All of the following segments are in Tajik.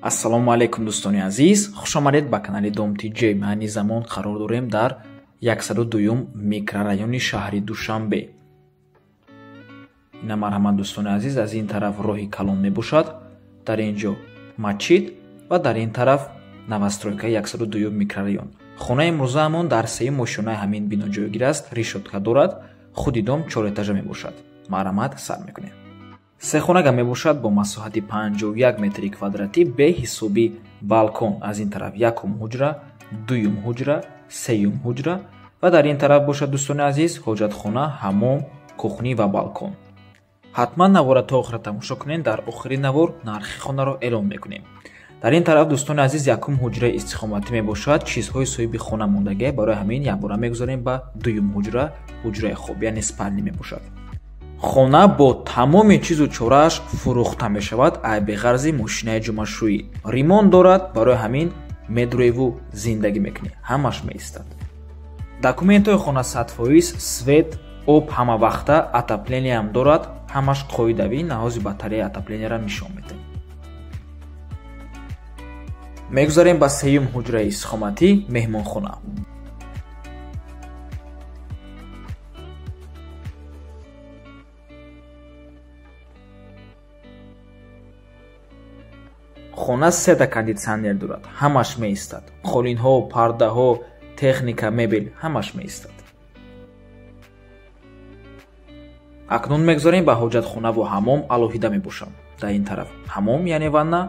Ассалому алайкум дӯстони азиз, хуш омадед ба канали Дом ТЖ. Айни замон қарор дорем дар 102 микрорайони шаҳри Душанбе. Ина марҳамат дӯстони азиз, аз ин тараф роҳи калон мебошад, дар ин ҷо масҷид ва дар ин тараф новостройкаи 102 микрорайон. Хонаи имрӯзаамон дар сеюм ошёнаи ҳамин бино ҷойгир аст, решётка дорад, худи дом чорэтажа мебошад. Марҳамат сар мекунем. Сехонага мебошад бо масоҳати 51 метри квадратӣ беҳисоби балкон. Аз ин тараф якум ҳуҷра, дуюм ҳуҷра, сеюм ҳуҷра ва дар ин тараф бошад дӯстони азиз ҳоҷатхона, ҳамом, кухнӣ ва балкон. Ҳатман навора то охира тамошо кунед, дар охири навор нархи хонаро эълон мекунем. Дар ин тараф дӯстони азиз якум ҳуҷраи истиқоматӣ мебошад, чизҳои соҳиби хона мондагӣ, барои ҳамин якбора мегузарем ба дуюм ҳуҷра, ҳуҷраи хоб, яъне спални мебошад. Хона бо тамоми чизу чорааш фурӯхта мешавад, айбеғарзи мошинаи ҷумъашӯӣ. Ремонт дорад, барои ҳамин медуреву зиндагӣ мекунӣ, ҳамаш меистад. Документҳои хона 100%, свет, об ҳамавақта, отоплениям дорад, ҳамаш қоидавӣ, наҳози батареяи отопленияро нишон медиҳем. Мегузарем ба сеюм ҳуҷраи истиқоматӣ, меҳмонхона. Хона сета кондитсионер дорад, ҳамаш меистад. Қолинҳо, пардаҳо, техника, мебел ҳамаш меистад. Акнун мегузарем ба ҳоҷатхонаву ҳамом алоҳида мебошанд. Дар ин тараф ҳамом, яъне ванна,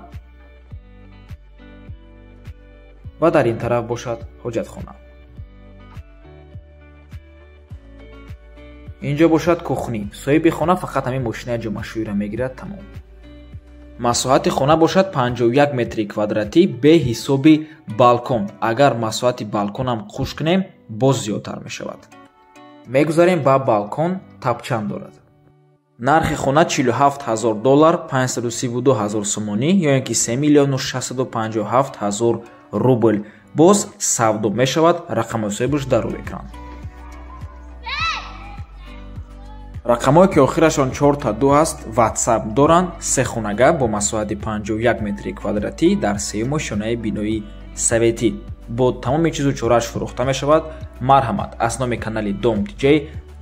ва дар ин тараф бошад ҳоҷатхона. Инҷо бошад кухнӣ. Соҳиби хона фақат ҳамин мошинаи ҷомашӯиро мегирад, тамом. Масоҳати хона бошад 51 метри квадратӣ беҳисоби балкон. Агар масоҳати балконам қуш кунем, боз зиёдтар мешавад. Мегузарем ба балкон, тапчан дорад. Нархи хона 47 000 доллар, 532 000 сомонӣ ё ин ки 3 657 000 рубл. Боз савдо мешавад, рақамҳои соҳибаш дар рӯи экран. Рақамҳое ки охирашон 4-2 аст, WhatsApp доранд. Сехонага бо масоҳати 51 метри квадратӣ дар сеюм ошёнаи бинои советӣ бо тамоми чизу чорааш фурӯхта мешавад. Марҳамат, аз номи канали Дом ТЖ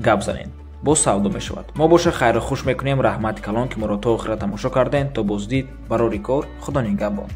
гап занед, боз савдо мешавад. Мо боша хайру хуш мекунем. Раҳмати калон, ки моро то охира тамошо кардем. То боздид, барори кор, Худо нигаҳбон.